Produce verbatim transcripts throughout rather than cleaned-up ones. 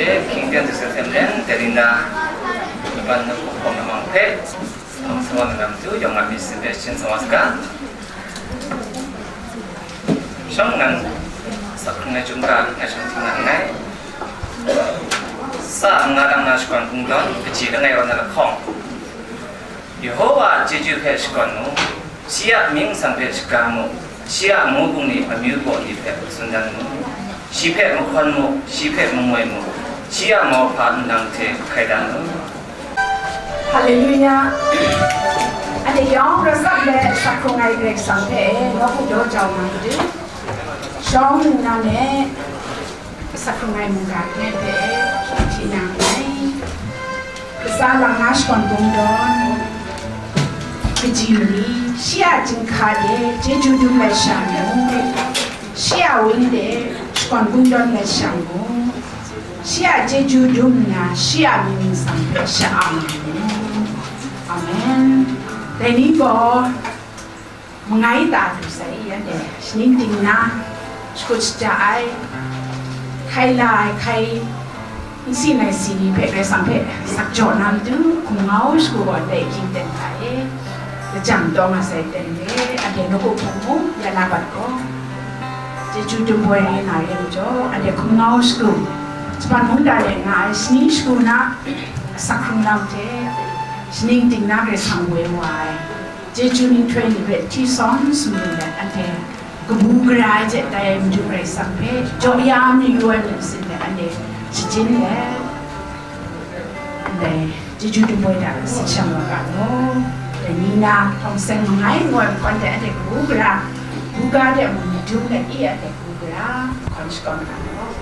Hkying ten du sek hte maren, dai ni na, laban na hkawm namang hpe, hpang sa wa na lam tu, yawng a myit sin hpe sharin sa wa saga. Shawng nnan, sak hkrung ai chyum ga, ngai shawng hting na nngai. Sa n-ga lang na shakawn kungdawn, kaji langai wa na lahkawng, Yehowa a chyeju hpe shakawn mu, shi a mying masang hpe shaga mu, shi a amu bungli amyu baw ni hpe tsun dan mu, shi hpe mahkawn mu, shi hpe mangoi mu, shi a mauhpa nlang hte hkai dan mu. Haleluya! Anhte yawng razak let sak hkrung ai Karai Kasang hpe nawku daw jau na matu, shawng nnan e, sak hkrung ai mungga hte hte hti na nngai. Latsa lang na shakawn kungdawn, kaji mali, shi a chyinghka de chyeju dum let sha mu, shi a wun de shakawn kungdawn let sha mu, shi a chyeju dum nna, shi a mying masang hpe sha-ang mu. Amen. Dai ni gaw, mangai ta du sai i, anhte shaning ting na, shakut shaja ai, hkai la ai, hkai n si ai si ni hpe Karai Kasang hpe sak jaw na matu, hkum ngau shagu gaw ndai hkying ten hta e, lajang tawng a sai ten re, anhte nawku hpung mu, ya na bat gaw, chyeju dum boi rai na re majaw, anhte hkum ngau shagu, Japan mungdan e nga ai shani shagu na, sak hkrung lam hte, shaning ting na Karai Kasang woi wa ai. Chyeju nhtoi ni hpe hti sawn sumru let, anhte kabu gara ai hte tai ai Madu Karai Kasang hpe jaw ya mayu ai myit masin hte anhte shajin let, ndai chyeju dum boi da kasi shang wa ga law. Dai ni na, hpawng seng mangai ngu ai mahkawn hte anhte kabu gara, buga hte mung madung let i, anhte kabu gara, mahkawn shakawn ga law.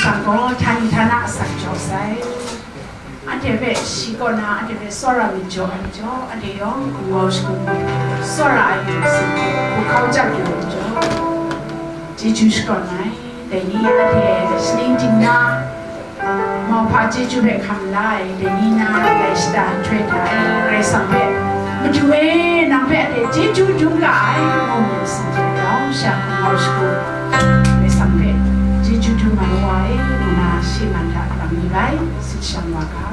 Shang gaw, htani htana asak jaw sai. Anhte hpe shi kaw na, anhte hpe tsawra myit jaw ai majaw, anhte yawng hkungwau shagun, tsawra ai myit sin hte hku hkau chyap yu ai majaw, chyeju shakawn ai. Dai ni anhte shaning ting na, mauhpa chyeju hpe hkam la ai, dai ni na lai shada nhtoi hta e, Karai Kasang hpe, Madu e, nang hpe anhte chyeju dum ga ai, ngu myit sin hte grau sha hkungwau shagun, Karai Kasang hpe chyeju dum ai wa e, ngu na shi man hta lam ni bai, sit shang wa ga.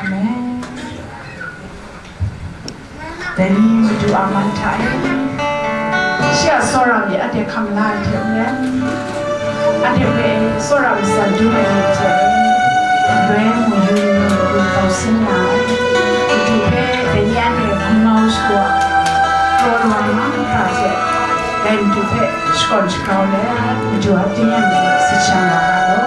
Amen. Dai ni Madu a man hta e, shi a tsawra myit anhte hkam la ai hte maren, anhte hpe tsawra matsan dum ai myit hte, loi mu yu yu yu tau sin nga ai. Madu hpe dai ni anhte hpung mau shagu a, kraw lawang mahkra hte, dai Madu hpe shakawn shagrau let, Madu a tingnyang de sit shang nga ga law.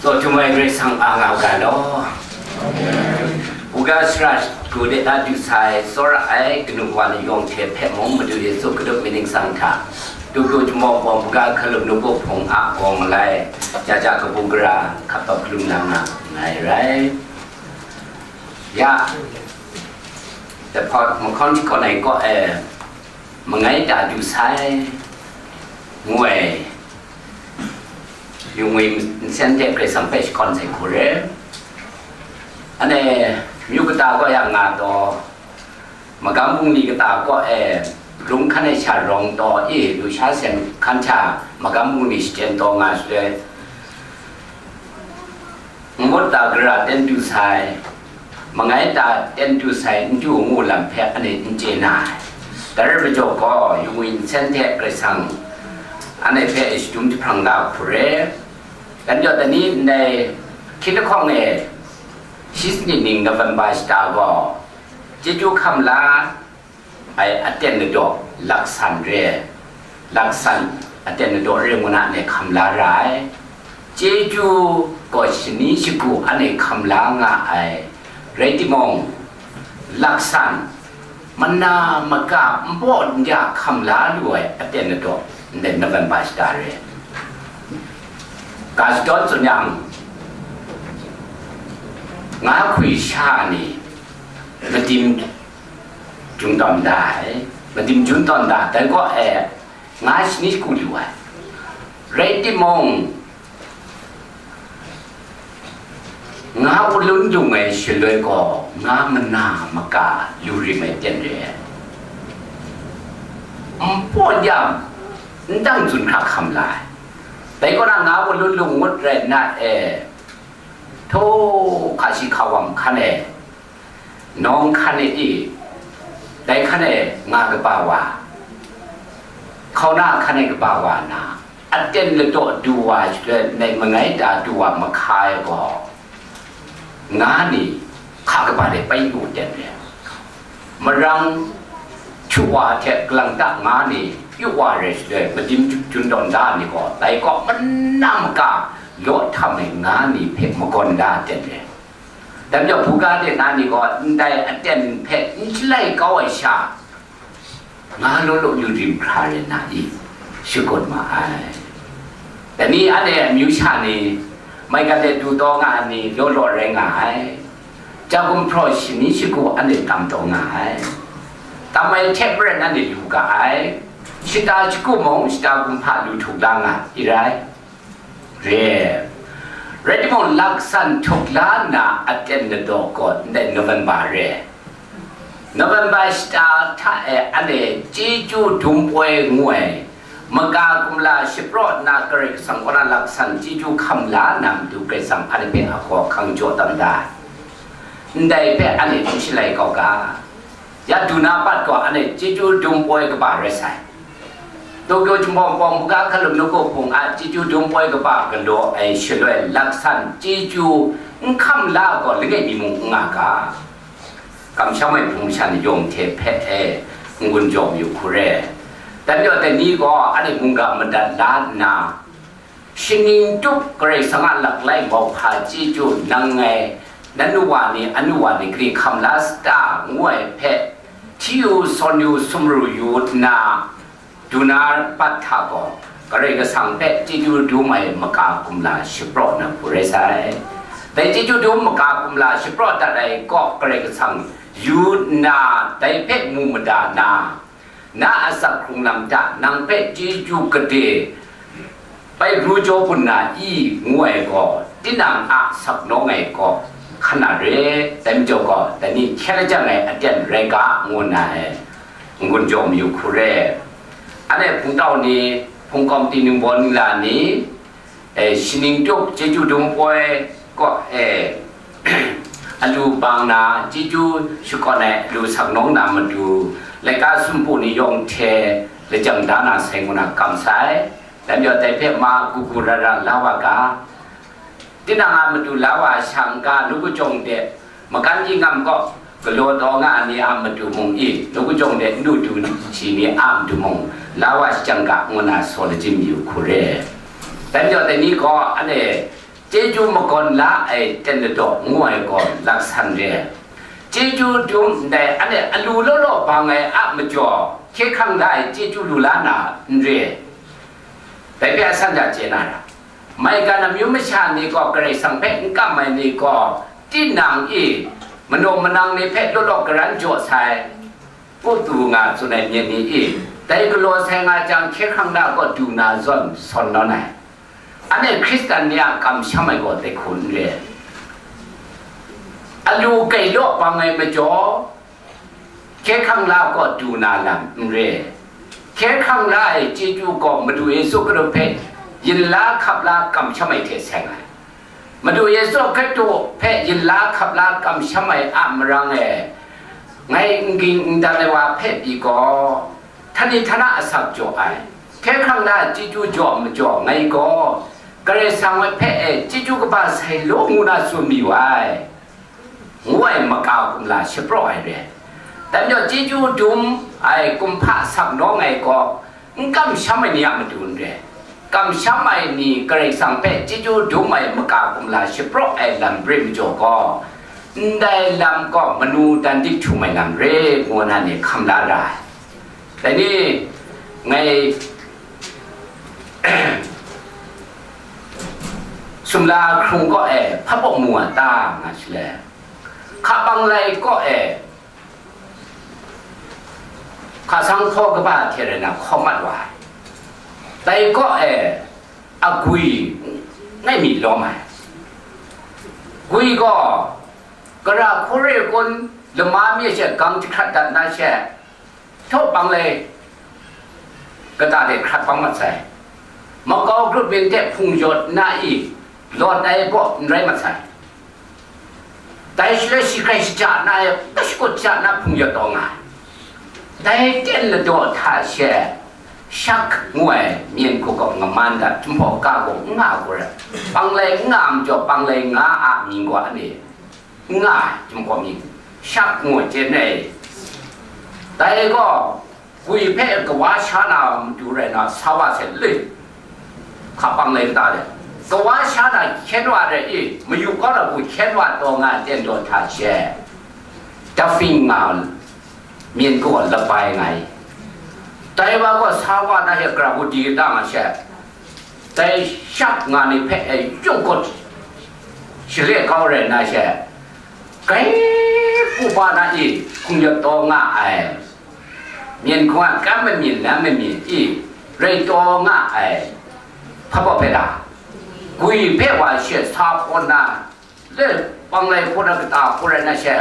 Tsaw htum ai Karai Kasang a nga ga law. Buga shara shagu de na du sai, tsawra ai kanu wa ni yawng hte hpe mung Madu Yesu Hkristu myit ningsang hta, du du jumawng bawng buga hkalup nu hpung a gawng malai, ja ja kabu gara hkap hkap hkalum lang na nngai rai. Ya, dahpawt mahkawn shakawn ai kaw e, mangai ta du sai, ngu ai, yung ngwi nsen hte Karai Kasang hpe shakawn sai hku re. Ane, myu kata gaw yang nga taw, magam bungli kata kaw e, lung hkan e sha rawng taw i, lu sha sen hkan hta magam bungli shachyen taw nga shaloi, ngut ta gara ten du sai, mangai ta ten du sai n du ngu lam hpe ane n chye na ai. Dai rai majaw gaw, yung ngwi nsen hte Karai Kasang ane hpe shadum jahprang la hku re. Dan jaw dani ndai hkying lahkawng e, shi sanit ning November shata gaw, chyeju hkam la ai aten ladaw laksan re, laksan aten ladaw re ngu na ne hkam la ra ai. Chyeju gaw shani shagu ane hkam la nga ai, rai timung, laksan mana maka npaw n ya hkam la lu ai aten ladaw ndai November shata re. Ga shadawn tsun yang, nga hkwi sha ni madim jun tawn da ai, madim jun tawn da, dai gaw e, nga shani shagu lu ai. Rai timung, nga ulun lung ai shaloi gaw, nga mana maka lu rim ai ten re ai. Npaw n ya, n dang tsun hkra hkam la ai. Dai kaw na nga ulun lung ngut rai nna e, htaw hka shi hka wam hkan e, nawng hkan e i, dai hkan e nga kaba wa, hkauna hkan e kaba wa na, aten ladaw du wa shaloi, ndai mangai ta du wa mahka e gaw, nga ni hka kaba de pai lu ten re. Marang hkyu wa hte galang ta nga ni yu wa re shaloi, madim jun tawn da ni gaw, dai kaw mana maka law htam ai nga ni hpe magawn da ten re. Dai majaw, buga de na ni gaw ndai aten hpe n shalai kau ai sha, nga law law yu rim hkra re na i, shakut ma ai. Dai ni anhte amyu sha ni, maigan de du taw nga ai ni law law rai nga ai. Ja gumhpraw shani shagu anhte tam taw nga ai. Tam ai hte maren anhte lu ga ai. Shata shagu mung shata gumhpa lu htuk la nga i rai. Re. Rai timung, laksan htuk la nna aten ladaw gaw ndai November re. November shata hta e anhte chyeju dum poi ngu ai, maka kumla shapraw nna Karai Kasang kaw na laksan chyeju hkam la nna matu Karai Kasang anhte hpe a hkaw hkang jaw tam da ai. Ndai hpe anhte n shalai kau ga. Ya du na pat gaw anhte chyeju dum poi kaba rai sai. Tokyo Jinghpaw Wunpawng buga hkalup nawku hpung a chyeju dum poi kaba galaw ai shaloi laksan chyeju n hkam la gaw langai mi mung n nga ga. Kamsham ai hpung shan yawng hte hpe e n-gun jaw mayu hku re. Dan jaw dai ni gaw anhte mungga madat la nna, shaning tup Karai Kasang a laklai mauhpa chyeju nang ngai, na nu wa ni, anu wa ni gari hkam la sata, ngu ai hpe, hti yu, sawn yu, sumru yu nna, du na pat hta gaw, Karai Kasang hpe chyeju dum ai maka kumla shapraw na hku rai sai. Dai chyeju dum maka kumla shapraw dat ai kaw Karai Kasang yu nna, dai hpe mu mada na, na asak hkrung lam hta nang hpe chyeju gade bai ru jaw bun na i, ngu ai gaw, tinang a saknawng ai gaw, hkan na re, dai majaw gaw, dai ni hkye lajang ai aten rai ga, ngu nna e, n-gun jaw mayu hku re. Anhte hpungtau ni, hpung kawmti ningbaw ningla ni, e, shaning tup chyeju dum poi kaw e, alu bang na, chyeju shakawn ai alu sak nawng na matu, laika sumpu ni yawng hte lajang da na sai ngu na kam sai. Dai majaw dai hpe ma, kagu gara la wa ga, tinang a matu la wa shang ga, nu kajawng de, makan ingam kaw galaw taw nga ai ni a matu mung i, nu kajawng de n du du shi ni a matu mung, la wa shajang ga, ngu na saw lachyum yu hku re. Dai majaw dai ni gaw, anhte chyeju magawn la ai ten ladaw ngu ai gaw laksan re. Chyeju dum ndai anhte alu law law bang ai a majaw, hkye hkrang la ai chyeju lu la na n re. Dai hpe a san ja chye na ra. Maigan amyu masha ni gaw Karai Kasang hpe n kam ai ni gaw, tinang i, manaw manang ni hpe law law karan jaw sai, u tu nga tsun ai myit ni i, dai galaw sai nga jang, hkye hkrang na gaw du na zawn sawn nawn ai. Anhte Hkristan ni a kamsham ai gaw dai hku n re. Alu gailaw bang ai majaw, hkye hkrang la gaw du na lam n re. Hkye hkrang la ai chyeju gaw Madu Yesu Hkristu hpe yin la hkap la kamsham ai hte seng ai. Madu Yesu Hkristu hpe yin la hkap la kamsham ai a marang e, ngai n ging n dan ai wa hpe pyi gaw, htani htana asak jaw ai, hkye hkrang la chyeju jaw majaw ngai gaw, Karai Kasang hpe e chyeju kaba sai law ngu na tsun mayu ai. ngu ai maka kumla shapraw ai re. Dai majaw chyeju dum ai kumhpa sak nawng ai gaw, n kamsham ai ni a matu n re. Kamsham ai ni Karai Kasang hpe chyeju dum ai maka kumla shapraw ai lam re majaw gaw, ndai lam gaw manu dan dik htum ai lam re, ngu na ni hkam la ra ai. Dai ni, ngai sumla hkrung kaw e hpabaw mu a ta, nga shi le, hkabang lai kaw e hka sanghpaw kaba hte rai na hkaw mat wa ai. Dai kaw e agwi ngai mi lawm ai. Gwi gaw, gara hkuri kun, lama mi she gang jahkrat dat na she, htaw bang lai kata de hkrat bang mat sai. Makau grup yin hte hpung yawt na i lawt ai baw n rai mat sai. Dai shaloi shi grai shaja na e, shakut shaja na hpung yawt taw nga ai. Dai ten ladaw hta she, shak ngu ai myen hku gaw ngaman dat, Jinghpaw ga gaw n nga ai hku rai. Bang lai n nga ai majaw, bang lai nga a mying gaw ani n nga ai, Jinghpaw mying, shak ngu ai chyen ai. Dai gaw, gwi hpe kawa sha na matu rai na, sa wa sai le. Hkabang lai kata de, kawa sha na hkyen wa rai i, mayu kau na hku hkyen wa taw nga ai ten daw hta she, dafing nga myen kaw labai nga i. Dai wa gaw sa wa na she, gara hku di kata nga she, dai shak nga ni hpe e yung gaw shale kau rai na she, grai hpu ba na i hkung yawt taw nga ai. Myen hkung a kam mamyin lam mamyin i rai taw nga ai hpabaw hpe ta, gwi hpe wa she sa hpawn na, le bang lai hpawn na kata hpawn rai na she,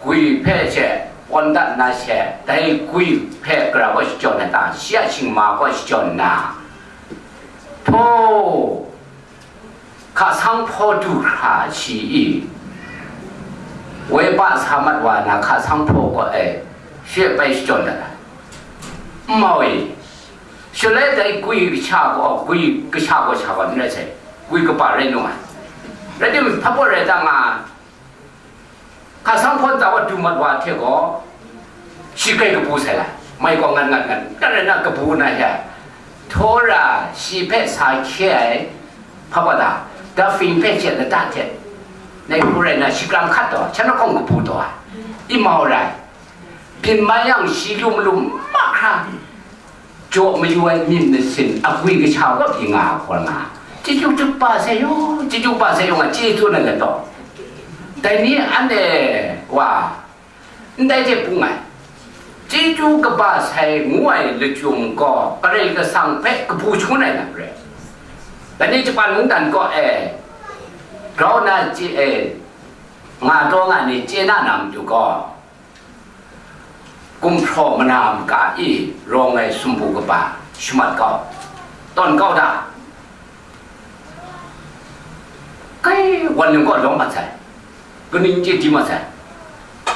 gwi hpe she pawn dat na she, dai gwi hpe gara gaw shachyawn ai ta, shi a shingma gaw shachyawn nna, htaw, hka sanghpaw du hkra shi i, woi pa sa mat wa na, hka sanghpaw gaw e, shi e bai shachyawn dat ai. N mau e, shaloi dai gwi kasha gaw, gwi kasha gaw sha gaw n rai sai, gwi kaba rai nu ai. Rai timung, hpabaw rai ta nga, hka sanghpaw nta wa du mat wa hte gaw, shi grai kabu sai la, mai gaw ngat ngat ngat, nta rai na kabu na he, htaw ra shi hpe sa hkye ai, hpabaw ta, dafing hpe she lata hte, nai hku rai na, shikram hkat taw, shan lahkawng kabu taw ai, i mau rai, byin mai yang shi lu malu mahkra, jaw mayu ai myit masin agwi kasha kaw pyi nga ai hkawr nga, chyeju kaba sai yaw, chyeju kaba sai yaw nga chye tsun ai lataw, dai ni anhte wa, ndai hte bung ai, chyeju kaba sai ngu ai lachyum gaw Karai Kasang hpe kabu shangun ai lam rai. Dai ni Japan mungdan kaw e grau na chye e, Nga taw nga ni chye na na matu gaw, gumhpraw mana maka e rawng ai sumpu kaba shamat kau, tawn kau da. Kai wan ning kaw lawm mat sai, kaning chye di mat sai.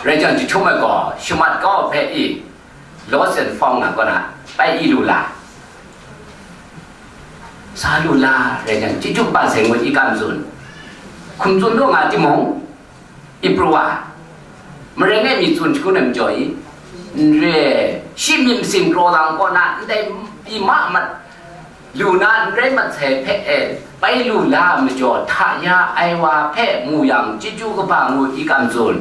Rai jang, jahtum ai gaw shamat kau hpe e lost and found na kaw na pai i lu la, sa lu la, rai jang, chyeju kaba sai ngut i kam tsun, hkum tsun taw nga timung, i pru wa, marai ngai mi tsun shangun ai majaw i, n re, shi myit masin kraw lang kaw na ndai i ma mat lu na n rai mat sai hpe e, pai lu la majaw hta ya ai wa hpe mu yang, chyeju kaba ngut i kam tsun.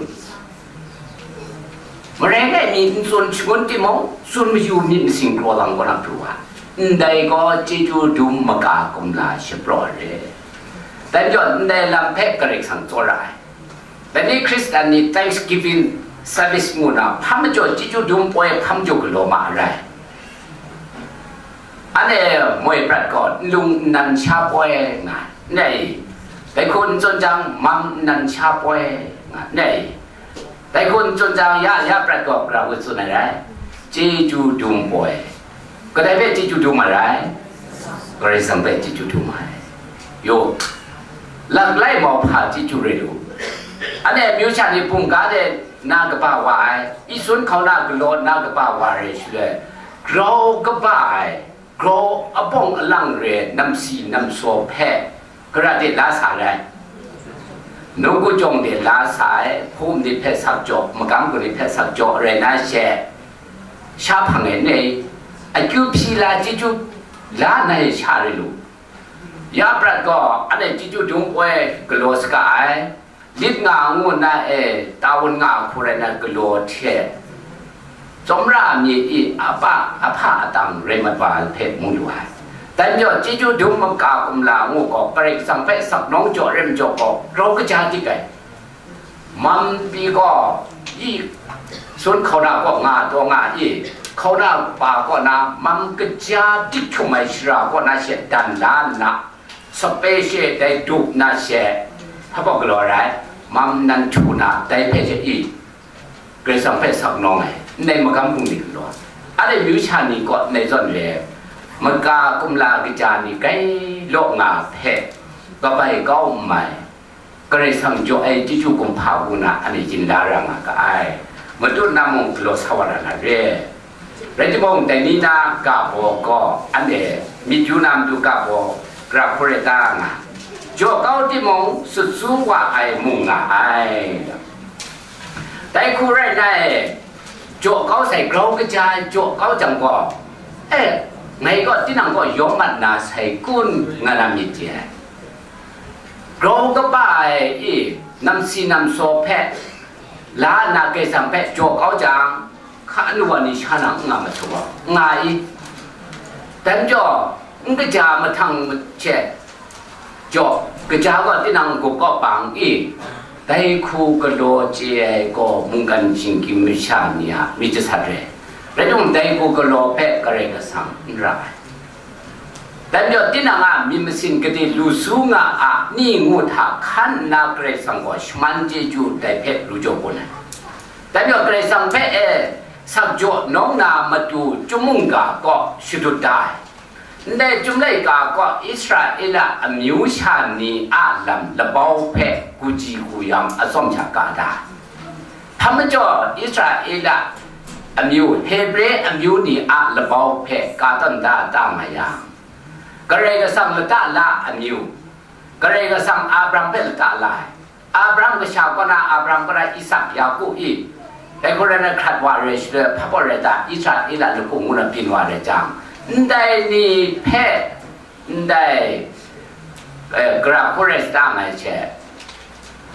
Marai ngai mi n tsun shangun timung, tsun mayu myit masin kraw lang kaw na pru wa, ndai gaw chyeju dum maka kumla shapraw ai re. Dai majaw ndai lam hpe Karai Kasang tsawra ai. Dai ni Hkristan ni Thanksgiving service ngu na hpa majaw chyeju dum poi hpa majaw galaw ma ai rai. Anhte moi prat gaw nlung nnan sha poi nga, n rai i? Dai hku n tsun jang, mam nnan sha poi nga, n rai i? Dai hku n tsun jang, ya, ya prat gaw, Karai Kasang tsun ai rai, chyeju dum poi. Kadai hpe chyeju dum ai rai? Karai Kasang hpe chyeju dum ai. Yo, laklai mauhpa chyeju rai lu. Anhte amyu sha ni bungga de na kaba wa ai, i sun hkauna galaw na kaba wa ai shaloi, grau kaba ai, grau abawng alang re namsi namsaw hpe gara de la sa ai? Nawku jawng de la sa ai, hpum ni hpe sak jaw, magam kaw ni hpe sak jaw rai na she, sha hpang e nei, akyu hpyi la chyeju la na e sha rai lu. Ya prat gaw anhte chyeju dum poi galaw saga ai. Lit nga ngu na e, ta wun nga hku rai na galaw hte, tsawmra myit i apa, ahpa atang rai mat wa hpe mu lu ai. Dai majaw, chyeju dum maka kumla ngu gaw, Karai Kasang hpe sak nawng jaw rai majaw gaw, grau kaja dik ai. Mam pyi gaw, i sun hkauna kaw nga taw nga i, hkauna kaba kaw na mam kaja dik htum ai shara kaw na she dan la nna, sape she dai dup na she, hpa galaw ai, mam nan htu na dai hpe she i, Karai Kasang hpe sak nawng ai, ndai magam hpung ni galaw ai. Anhte myu sha ni kaw ndai zawn re, maka kumla kaja ni grai law nga hpe, kabai kau n mai, Karai Kasang jaw ai chyeju kumhpa hku na anhte yin la ra nga ga ai. Matut na mung galaw sa wa ra na re. Rai timung, dai ni na ga baw gaw anhte myit yu na matu ga baw gara hkrum rai ta nga, jaw kau timung, sut su wa ai mung nga ai. Dai hku rai na e, jaw kau sai grau kaja jaw kau jang gaw, e, ngai gaw tinang gaw yawng mat na sai kun nga na myit re ai. Grau kaba ai i, namsi namsaw hpe la nna Karai Kasang hpe jaw kau jang, hka nu wa ni sha na n nga masum gaw, n nga i? Dai majaw, n kaja mahtang hte jaw, kaja gaw tinang n-gup kaw bang i? Dai hku galaw chye ai gaw mungkan shinggyim masha ni a myit jasat re. Rai timung, dai hku galaw hpe Karai Kasang n ra ai. Dai majaw, tinang a myit masin gade lu su nga a ni ngu hta hkan nna Karai Kasang gaw shaman chyeju dai hpe ru jaw kau ai. Dai majaw, Karai Kasang hpe e sak jaw nawng na matu chyum mungga kaw shadut da ai. Ndai chyum laika kaw Israela amyu sha ni a lam labau hpe kaji kayam atsawm sha ka da ai. Hpa majaw Israela amyu, Hebre amyu ni a labau hpe ka tawn da da nga yang, Karai Kasang lata la amyu, Karai Kasang Abraham hpe lata la ai. Abraham kasha kaw na, Abraham kaw na Isak, Yaku i, dai hku rai na hkrat wa re shaloi, hpa pawt rai ta, Israela lahku ngu na byin wa re jang, ndai ni hpe, ndai, eh, gara hku rai sa ta nga ai hte,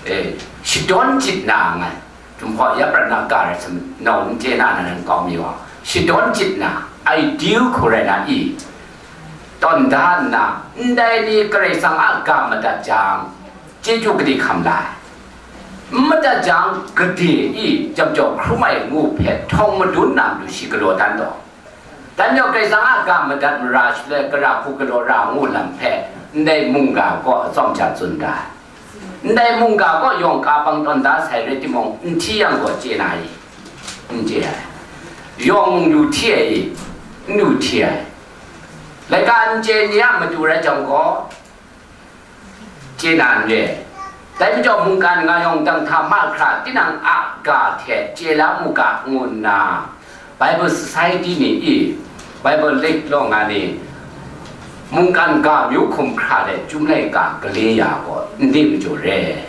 eh, shadawn chyit na nga ai. Chyum hpaw ya prat na ga rai sa, nau n chye na, na nan kau mi wa, shadawn chyit na, ideal hku rai na i, tawn da nna, ndai ni Karai Kasang a ga madat jang, chyeju gade hkam la ai. N madat jang, gade i jam jaw hkrum ai ngu hpe htawng madun na matu shi galaw dan taw. Dai majaw, Karai Kasang a ga madat mara shaloi, gara hku galaw ra ngu lam hpe ndai mungga kaw atsawm sha tsun da ai. Ndai mungga kaw yawng ka pang tawn da sai rai timung, n hti yang gaw chye na i? N chye ai. Yawng mung lu hti ai i? N lu hti ai. Laika n chye ni a matu rai jang gaw, chye na n re. Dai majaw mungkan nga yawng dang hta mahkra tinang a ga hte chye la mu ga, ngu nna, Bible Society ni i, Bible League law nga ni, mungkan ga myu hkum hkra de Chyum laika gale ya gaw n de majaw re.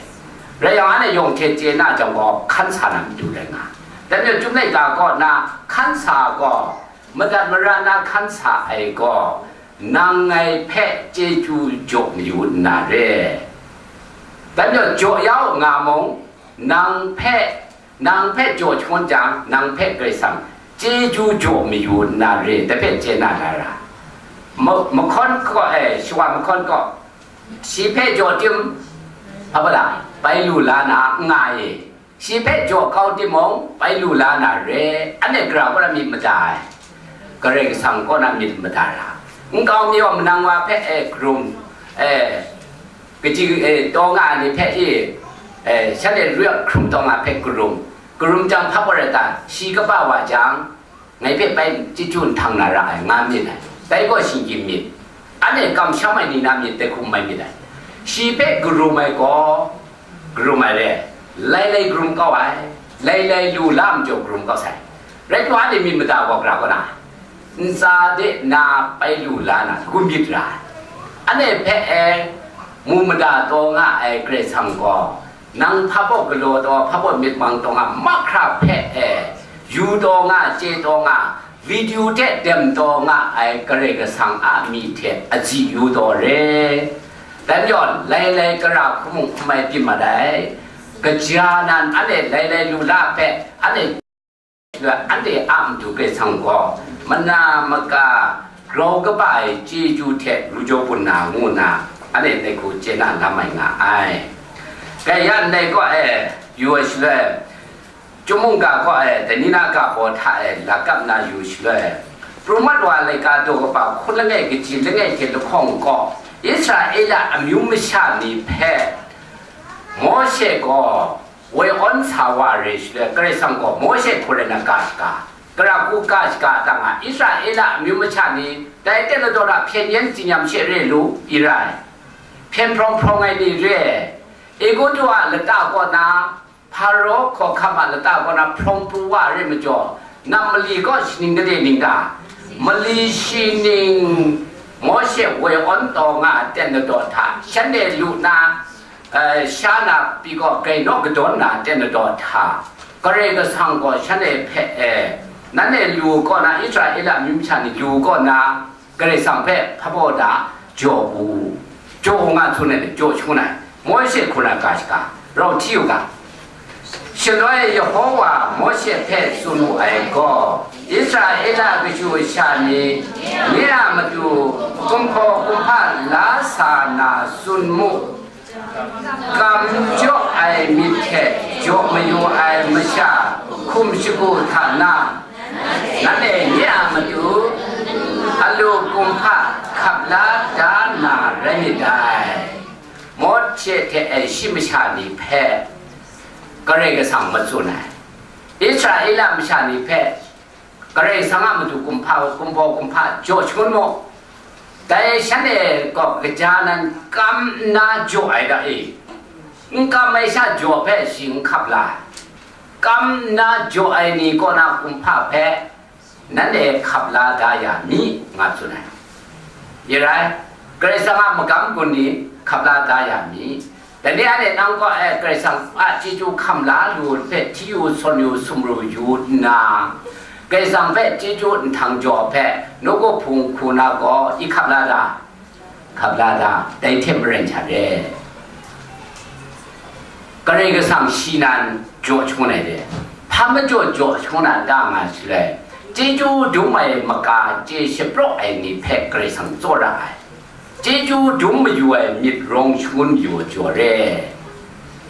Rai yang, anhte yawng hte chye na jang gaw, hkan sa na matu rai nga. Dai majaw Chyum laika kaw na hkan sa gaw, madat mara na hkan sa ai gaw, nang ngai hpe chyeju jaw mayu nna re. Dai majaw jaw ya u nga mung, nang hpe, nang hpe jaw shangun jang, nang hpe Karai Kasang chyeju jaw mayu nna re, dai hpe chye na la ra. Ma-, mahkawn kaw, eh, shawa mahkawn kaw, shi hpe jaw tim, hpa bala, bai lu la na n nga e. Shi hpe jaw kau timung, bai lu la na re, anhte gara kaw na myit mada ai, Karai Kasang kaw na myit mada ra. Nkau mi wa manang wa hpe, e, karum, e, kaji, e, taw nga ai ni hpe i, e, shanhte ruyawt hkrum taw nga hpe karum, karum jang hpa gaw rai ta, shi kaba wa jang, ngai hpe bai chyeju nhtang na ra ai, nga myit ai. Dai gaw shinggyim myit. Anhte kamsham ai ni na myit dai hkum mai myit ai. Shi hpe karum ai gaw, karum ai re, lai lai karum kau ai, lai lai lu la majaw karum kau sai. Rai timung, anhte myit mada gaw gara kaw na, ntsa de na bai lu la na, hkum myit ra ai. Anhte hpe e, mu mada taw nga ai Karai Kasang gaw, nang hpa baw galaw taw, hpa baw myit mang taw nga mahkra hpe e, yu taw nga, chye taw nga, video hte dem taw nga ai Karai Kasang a myi hte aji yu taw re. Dai majaw, lai lai gara hku mung hkum ai byin mat ai. Kaja nan anhte lai lai lu la hpe, anhte anhte a matu Karai Kasang gaw mana maka grau kaba ai chyeju hte ru jaw bun na, ngu nna, anhte ndai hku chye na lam ai nga ai. Dai ya ndai kaw e, yu ai shaloi, Chyum mungga kaw e, dai ni na ga baw hta e lakap na yu shaloi, Pru mat wa laika daw kaba hkun langai kaji langai hte lahkawng kaw, Israela amyu masha ni hpe Mawshe gaw woi awn sa wa re shaloi, Karai Kasang gaw Mawshe hku rai na ga shaga, gara hku ga shaga a ta nga, Israela amyu masha ni dai ten ladaw hta hpyen yen tsinyam she re lu, i rai, hpyen hprawng hprawng ai ni re, Egutu a lata kaw na, Hparo hkawhkam a lata kaw na hprawng pru wa re majaw, nang mali gaw shaning gade ning ta? Mali shi ning Mawshe woi awn taw nga ai ten ladaw hta, shanhte lu na, eh, sha na pyi gaw grai naw kadawn na ai ten ladaw hta, Karai Kasang gaw shanhte hpe, eh, nanhte lu kaw na, Israela amyu masha ni lu kaw na, Karai Kasang hpe hpa baw da jaw u, jaw u nga tsun ai, jaw shangun ai, Mawshe hku na ga shaga, rau hti u ga. Shaloi Yehowa Mawshe hpe tsun wu ai gaw, Israela kashu kasha ni, nye a matu kumhpaw kumhpa la sa na tsun mu. Kam jaw ai myit hte jaw mayu ai masha hkum shagu hta na, nanhte nye a matu alu kumhpa hkap la da na rai myit dai. Mawshe hte ai shi masha ni hpe Karai Kasang matsun ai. Israela masha ni hpe Karai Kasang a matu kumhpa, kumhpaw kumhpa jaw shangun mu. Dai shanhte gaw kaja nan kam nna jaw ai ga e. N kam ai sha jaw hpe shi n hkap la ai. Kam nna jaw ai ni kaw na kumhpa hpe nanhte hkap la da ya mi, nga tsun ai. Ye rai, Karai Kasang a magam gun ni hkap la da ya mi. Dai ni anhte nang kaw e Karai Kasang a chyeju hkam la lu hpe hti yu, sawn yu, sumru yu nna, Karai Kasang hpe chyeju nhtang jaw hpe nawku hpung hku na gaw i hkap la da, hkap la da, dai hte maren sha re. Karai Kasang shi nan jaw shangun ai re. Hpa majaw jaw shangun a ta nga shaloi, chyeju dum ai maka chye shapraw ai ni hpe Karai Kasang tsawra ai. Chyeju dum mayu ai myit rawng shangun yu jaw re.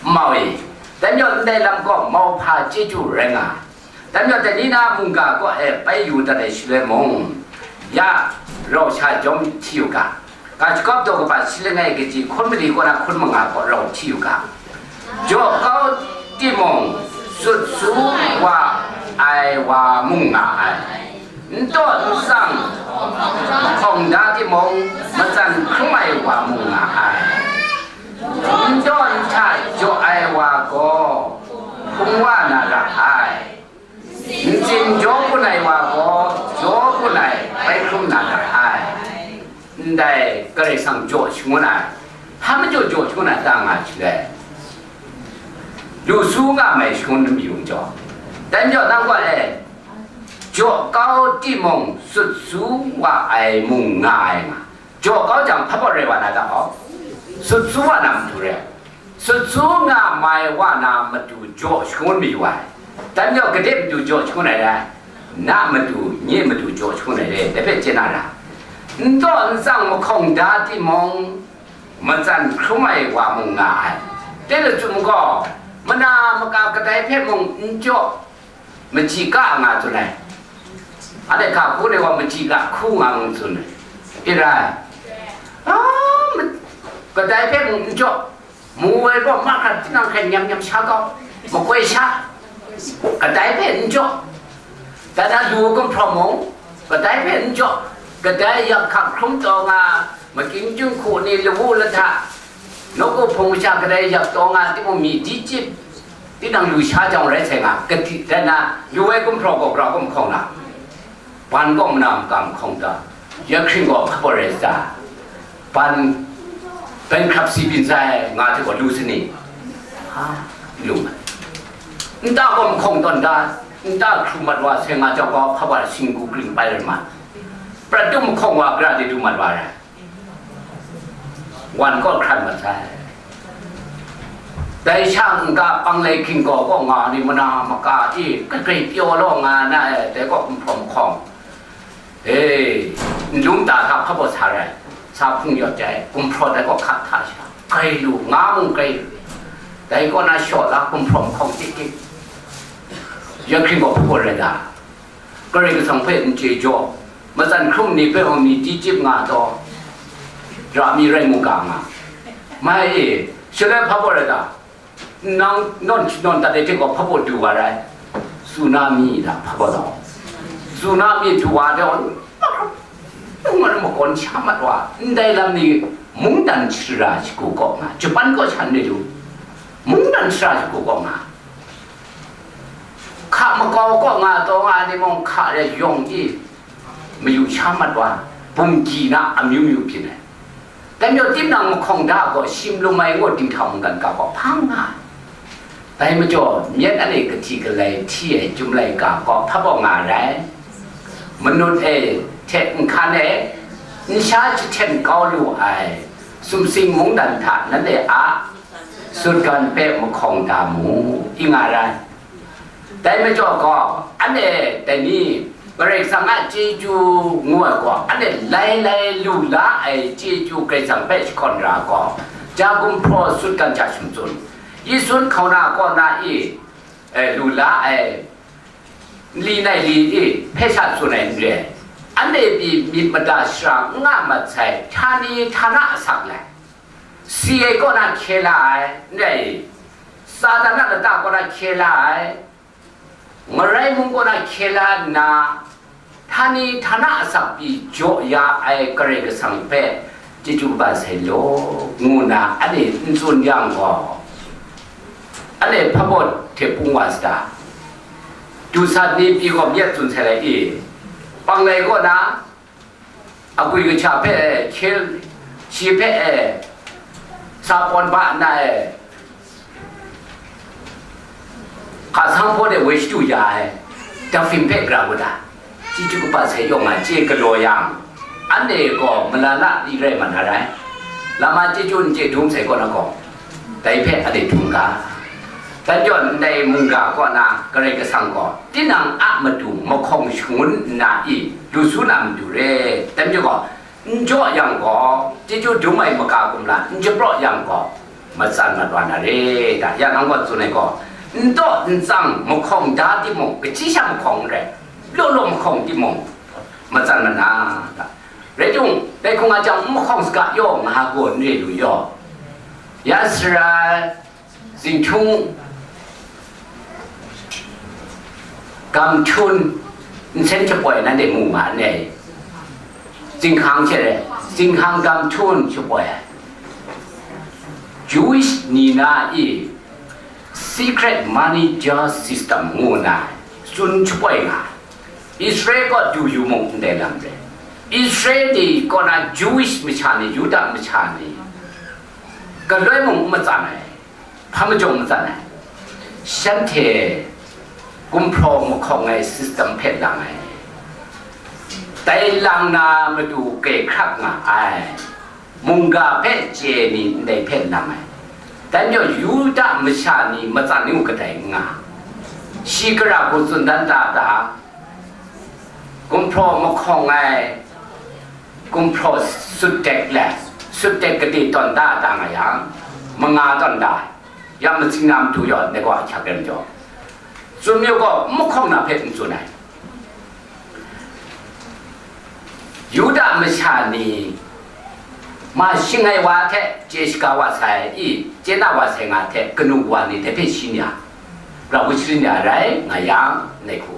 Mau e, dan yawng ndai lam gaw mauhpa chyeju rai nga ai. Dan yawng dai ni na mungga kaw e bai yu dat ai shaloi mung, ya rau sha jawm hti u ga. Ga shagawp daw kaba shi langai kaji hkun mali kaw na hkun manga gaw rau hti u ga. Jaw kau timung, sut su wa ai wa mung nga ai. N taw n tsang, hkawng da timung, matsan hkrum ai wa mung nga ai. N taw n hta jaw ai wa gaw hkung wa na ra ai. Ntsin jaw kun ai wa gaw, jaw kun ai bai hkrum na ra ai. Ndai Karai Kasang jaw shangun ai, hpa majaw jaw shangun ai ta nga shaloi, lu su nga mai shangun mayu jaw, dan jaw nang gaw e, jaw kau timung, sut su wa ai mung nga ai nga. Jaw kau jang, hpa baw rai wa na ta hkaw? Sut su wa na matu rai. Sut su nga mai wa na matu jaw shangun mayu ai. Dan jaw, gade matu jaw shangun ai rai? Na matu, nye matu jaw shangun ai rai, dai hpe chye na ra. N taw n tsang mahkawng da timung, matsan hkrum ai wa mung nga ai. Dai lachyum gaw, mana maka kadai hpe mung n jaw, machyi ka nga tsun ai. Anhte hka hku ni gaw machyi ka hku nga ngu tsun ai. I rai. Ah, ma-, kadai hpe mung n jaw, mu ai gaw mahkra tinang hkrai nyam nyam sha kau, makoi sha, kadai hpe n jaw. Dan na lu gumhpraw mung, kadai hpe n jaw, kadai yak hkak hkrum taw nga, makying jinghku ni lawu lahta, nawku hpung masha kadai yak taw nga, timung mi di chyip, tinang lu sha jang rai sai nga, kati dan na lu ai gumhpraw gaw grau gumhkawng na, ban gaw mana makam hkawng ta, ya hkring gaw hpa baw rai sa, ban, bankruptcy byin sai nga hte gaw lu sani, ha, lu ai. Nta gaw mahkawng tawn da, nta hkru mat wa sai nga jang gaw hpa baw singgu kring pai rai ma, prat dum mahkawng wa gara de du mat wa rai. Wan kaw hkran mat sai. Dai sha n-ga panglai hkinggaw kaw nga ni mana maka e, kagrei pyaw law nga na e, dai kaw gumhpraw mahkawng. E, n-, lum ta hta hpa baw sa rai, sa hpung yawt jai, gumhpraw dai kaw hkap hta sha, grai lu, nga mung grai lu. Dai kaw na shaw la gumhpraw mahkawng tik tik. Ya hkring gaw hpa baw rai da. Karai Kasang hpe n chye jaw, matsan hkrum ni hpe mung ni di chyip nga taw, ra mi rai mu ga nga. Mai e, shaloi hpa baw rai ta? Nang nawn, nawn dat ai hte gaw hpa baw du wa rai? Tsunami da hpa baw taw? Tsunami du wa taw, nang ngai makawn sha mat wa, ndai lam ni mungdan shara shagu kaw nga, Japan kaw shan ni lu, mungdan shara shagu kaw nga. Hka makau kaw nga taw nga ni mung hka re yawng i mayu sha mat wa, bumgyi na amyu myu byin ai. Dai majaw, tinang mahkawng da gaw shim lum ai ngu dinghta mungdan ga gaw hpang nga ai. Dai majaw, myit anhte kahti kalai hti ai chyum laika gaw hpa baw nga rai. Manut e hte nhkan e nsha jahten kau lu ai sumsing mungdan hta nanhte a sutgan hpe mahkawng da mu, i nga rai. Dai majaw gaw, anhte dai ni, Karai Kasang a chyeju ngu ai gaw, anhte lai lai lu la ai chyeju Karai Kasang hpe shakawn ra gaw, ja gumhpraw sutgan ja shim tsun, Yesu hkauna kaw na i, e, lu la ai, nli nai li i hpe sha tsun ai n re, anhte pyi myit mada shara n nga mat sai, htani htana asak lai, si ai kaw na hkye la ai, n rai i, Satan a lata kaw na hkye la ai, ngarai mung kaw na hkye la nna, htani htana asak pyi jaw ya ai Karai Kasang hpe chyeju kaba sai law, ngu nna anhte n tsun yang gaw, anhte hpa baw hte pung wa sata? Du sat ni pyi gaw myit tsun sai lai i? Panglai kaw na, agwi kasha hpe e, hkye, shi hpe e, sa pawn ba nna e, hka sanghpaw de woi shadu ya ai, Dafin hpe gara wa da, chyeju kaba sai yawng a chye galaw yang, anhte gaw malala li rai mat na rai, lama chyeju n chye dum sai kaw na gaw, dai hpe anhte htum ga. Dan jaw, ndai mungga kaw na Karai Kasang gaw tinang a matu mahkawng shangun nna i lu su na matu re, dan jaw gaw, n jaw yang gaw, chyeju dum ai maga kumla n japraw yang gaw, matsan mat wa na re, da, ya nang gaw tsun ai gaw, n taw n tsang mahkawng da timung, kachyi sha mahkawng n rai, law law mahkawng timung, matsan mat na, da. Rai timung, dai hkung a jang n mahkawng saga yaw nga gaw n re lu yaw. Ya sara, zinghtung gam htum nsen shapoi nanhte mu nga n re? Zinghkang hte rai, zinghkang gam htum shapoi ai. Jewish ni na i secret money jar system ngu na tsun shapoi nga. Israel kaw du yu mung ndai lam re. Israel ni kaw na Jewish masha ni, Yuda masha ni, galoi mung n matsan ai, hpa majaw n matsan ai. Shanhte gumhpraw mahkawng ai system hpe lang ai. Dai lang na matu kai hkrak nga ai. Mungga hpe chye ni ndai hpe lang ai. Dan jaw Yuda masha ni matsan u kadai n nga. Shi gara hku tsun dan da ta, gumhpraw mahkawng ai, gumhpraw sutdek le, sutdek gade tawn da ta nga yang, manga tawn da ai. Ya matsing na matu yaw, ndai gaw ahkyak rai majaw, tsun mayu gaw, n mahkawng na hpe n tsun ai. Yuda masha ni, ma shing ai wa hte chye shaga wa sai i, chye na wa sai nga hte kanu wa ni dai hpe shi ni a, grau sharin ya rai nga yang, ndai hku.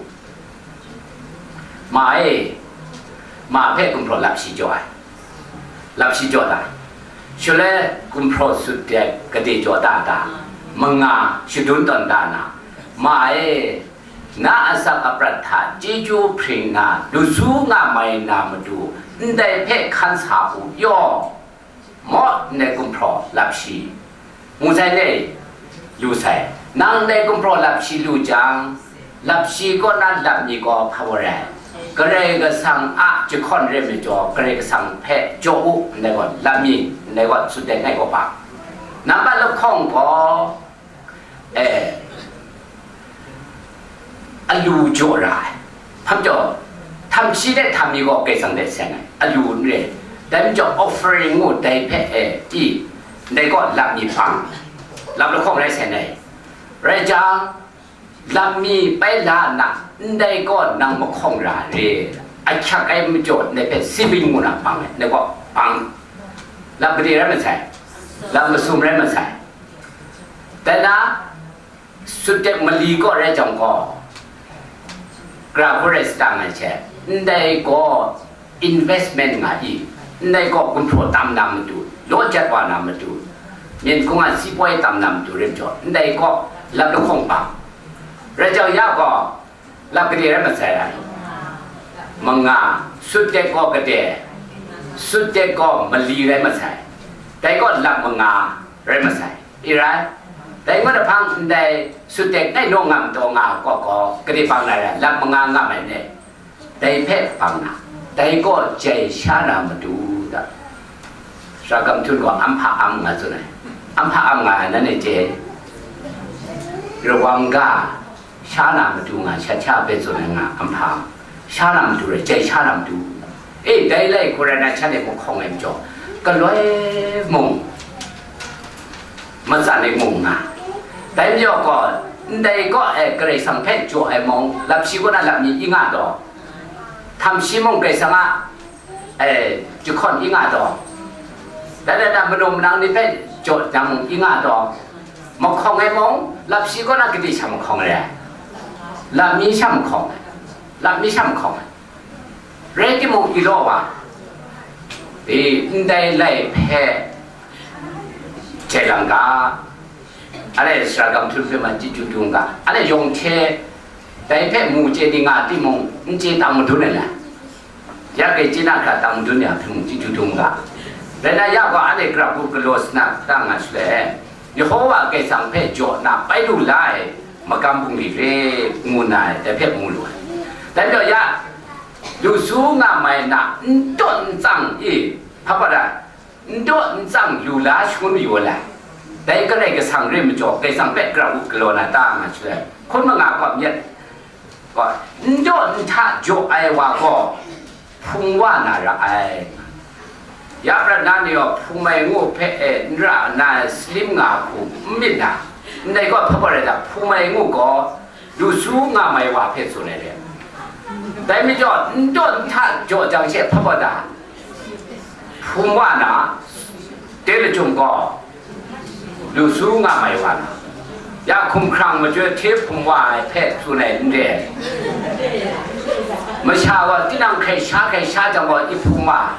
Ma e, ma hpe gumhpraw lap shi jaw ai. Lap shi jaw da. Shaloi gumhpraw sutdek gade jaw da ta, manga shadun tawn da na, ma e, na asak aprat hta chyeju hpring na, lu su nga mai na matu, ndai hpe hkan sa u yaw. Maw, ndai gumhpraw lap shi ngu sai le, lu sai. Nang ndai gumhpraw lap shi lu jang, lap shi kaw na lap mi gaw hpa wa rai? Karai Kasang a jahkawn rai majaw, Karai Kasang hpe jaw u, ndai gaw lap mi, ndai gaw sutdek ngai gaw hpa. Nambat lahkawng gaw, e, alu jaw ra ai. Hpa majaw, htam shi de htam mi gaw Karai Kasang de seng ai, alu n re. Dai majaw offering ngu dai hpe e i, ndai gaw lap mi hpang, lap lahkawng rai sai nai. Rai jang, lap mi pai la nna, ndai gaw nang mahkawng ra re, ahkyak ai majaw ndai hpe saving ngu na hpang ai, ndai gaw hpang, lap gade rai masai, lap masum rai masai. Dai na, sutdek mali kaw rai jang gaw, gara hku rai sa ta nga ai hte, ndai gaw investment nga i, ndai gaw gumhpraw tam na matu, law jat wa na matu, myen hkung a sipoi tam na matu rai majaw, ndai gaw lap lahkawng hpang. Rai jang ya gaw, lap gade rai masai ai? Manga. Sutdek gaw gade, sutdek gaw mali rai masai. Dai gaw lap manga rai masai. I rai. Dai ngut ahpang ndai sutdek ngai naw ngam taw nga gaw gaw, gade pang na rai, lap manga ngam ai ne? Dai hpe pang na, dai gaw jai sha na matu da. Sara gam htum gaw amhpa am nga tsun ai. Amhpa am nga ai, nanhte chye ai? Rawang ga, sha na matu nga, shat sha hpe tsun ai nga, amhpa am. Sha na matu rai, jai sha na matu. E, dai lai hku rai na, shanhte mahkawng ai majaw, galoi mung, matsan ai mung nga. Dai majaw gaw, ndai gaw e Karai Kasang hpe jaw ai mung, lap shi kaw na lap mi i nga taw, htam shi mung Karai Kasang a, e, jahkawn i nga taw, dai dai na manu manang ni hpe jaw jang mung i nga taw, mahkawng ai mung, lap shi kaw na gade sha mahkawng ai, lap mi sha mahkawng ai, lap mi sha mahkawng ai. Rai timung, i law wa, e, ndai lai hpe jai lang ga, anhte sara gam htum hpe man chyeju dum ga, anhte yawng hte dai hpe mu chye ni nga timung, n chye tang madun ai lai. Ya kai chye na hkra tang madun ya hpe mung chyeju dum ga. Rai na ya gaw, anhte gara hku galaw sa na hta nga shaloi, Yehova Karai Kasang hpe jaw na pai lu la ai magam bungli re, ngu na ai, dai hpe mu lu ai. Dai majaw ya, lu su nga mai na, n tawn n tsang i, hpa hpa da, n tawn n tsang lu la shangun mayu ai. Dai Karai Kasang re majaw, Karai Kasang hpe gara hku galaw na ta nga shaloi, hkun manga gaw myit gaw, n tawn n hta jaw ai wa gaw, hpung wa na ra ai. Ya prat na ni gaw hpung mai ngu hpe e n ra na ai salim nga hku n myit na, ndai gaw hpa hpa rai ta, hpung mai ngu gaw lu su nga mai wa hpe tsun ai re. Dai majaw, n tawn n hta jaw jang she hpa hpa ta, Hpung wa na, de lachyum gaw, lu su nga mai wa na, ya hkumhkrang majoi hte hpung wa ai hpe tsun ai n re. Masha gaw tinang hkrai sha hkrai sha jang gaw i hpung wa,